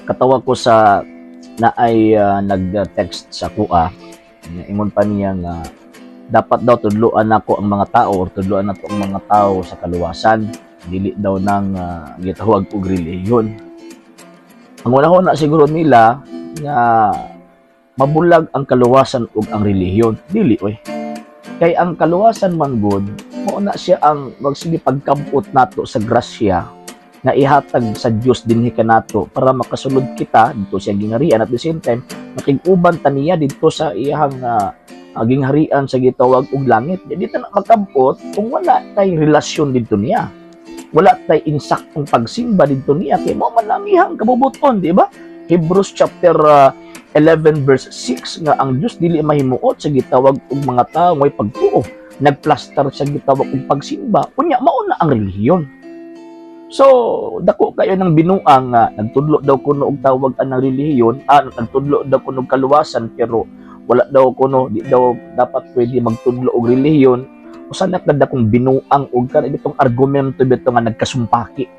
Katawa ko sa naay nag-text sa kuha. Ingon pa niya nga dapat daw tudloan nako ang mga tao or tudloan nato ang mga tao sa kaluwasan, dili daw nang gitawag og relihiyon. Ang una na siguro nila nga mabulag ang kaluwasan ug ang relihiyon. Dili oy. Kay ang kaluwasan man gud, mao na siya ang magsige pagkabot nato sa grasya nga ihatag sa Dios dinhi kanato para makasulod kita didto sa gingharian, at the same time makig-uban ta niya didto sa iyang gingharian sa gitawag og langit. Di ta na makabot kung wala tay relasyon didto niya. Wala tay insaktong pagsimba didto niya kay mao man lang iyang kabubuton, di ba? Hebrews chapter 11 verse 6 nga ang Dios dili mahimuot sa gitawag og mga tawo may pagtuo. Nagplastar sa gitawag og pagsimba. Unya mao na ang relihiyon. So, dako kayo ng binuang nga nagtudlo daw kuno og tawag anang relihiyon, nagtudlo daw kuno og kaluwasan, pero wala daw kuno, di daw dapat pwede magtudlo og relihiyon. Usa na ka dakong binuang og kan bitong argumento bitaw nga nagkasumpaki.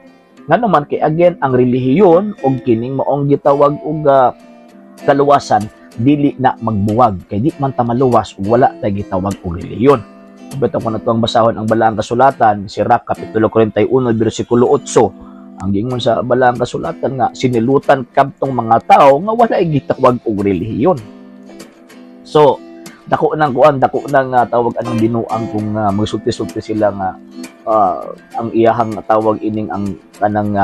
Ngano man kay again ang relihiyon og kining maong gitawag og kaluwasan dili na magbuwag kay di man ta maluwas ug wala tay gitawag og relihiyon. Bitaw ko na to ang basahon ang balaang kasulatan, Sirach kapitulo 41 bersikulo 8. Ang giingon sa balaang kasulatan nga sinilutan kadtong mga tao nga wala gitawag og relihiyon. So, dako nang kuan, dako nang tawag anang binuang kung magsulti-sulti sila nga ang iyahang tawag ining ang kanang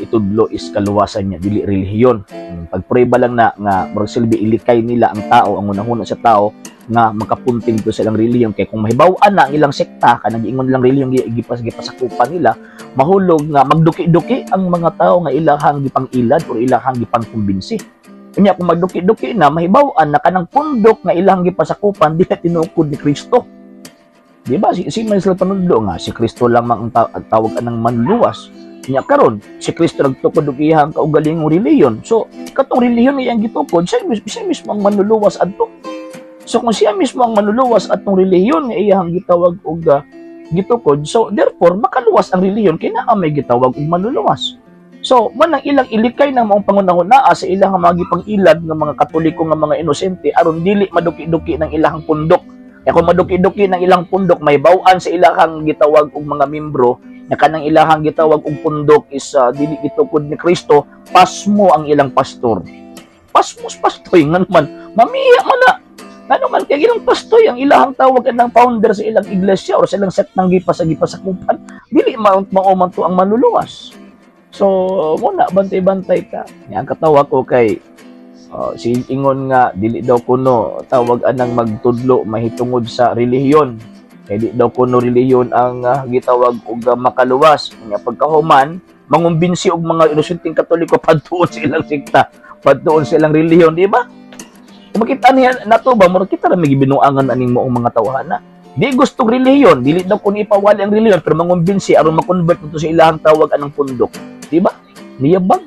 itudlo is kaluwasan niya, dili relihiyon. Pagprueba lang na nga murag silbi ilikay nila ang tao, ang unahuna sa tao nga makapunting to sa ilang relihiyon, kay kung mahibaw-an na ang ilang sekta, kanang giingon nilang relihiyon gipasakupan nila, mahulog nga magduki-duki ang mga tao nga ilahang gipang-ilad or ilahang gipangkumbinsi. Unya kung magduki-duki na, mahibaw-an na kanang pundok nga ilahang gipasakupan di na tinukod ni Kristo. Di ba? Si man sila panudlo nga si Kristo lang ang tawag anang manluluwas. Nya karon si Kristo nagtukod og iyang kaugalingong relihiyon. So katong relihiyon iyang gitukod, siya mismo ang manluluwas adto. So kung siya mismo ang manluluwas atong relihiyon nga iyang gitawag og gitukod, so therefore makaluwas ang relihiyon kay naa may gitawag og manluluwas. So man ang ilang ilikay ng maong pangunahunaa sa ilang mga gipang-ilad nga mga Katoliko nga mga inosente aron dili maduki-duki ng ilang pundok. Kaya kung maduki-duki ng ilang pundok, may baw-an sa ilahang gitawag og mga membro na kanang ilahang gitawag og pundok is dili gitukod ni Kristo, pasmo ang ilang pastor. Pasmos pastoy nga naman, mamiya man na. Ngano man kay ilang pastoy ang ilahang tawag ng founder sa ilang iglesia or sa ilang set ng gipa sa gipasakupan, dili mao man to ang manluluwas. So, muna bantay-bantay ka. Ang katawa ko kay si ingon nga dili daw kuno tawag anang magtudlo mahitungod sa relihiyon. Kay di daw kuno relihiyon ang gitawag og makaluwas. Nya pagkahuman mangumbinsi og mga inosenteng Katoliko padtuon sa ilang sekta, padtuon sa ilang relihiyon, di ba? Kung makita niya nato ba, murag kita ra may gibinuangan aning maong mga tawhana. Di gustong relihiyon, dili daw kuno ipawali ang relihiyon, pero mangumbinsi aron ma-convert nito sa ilahang tawag anang pundok. Di ba? Niyabag.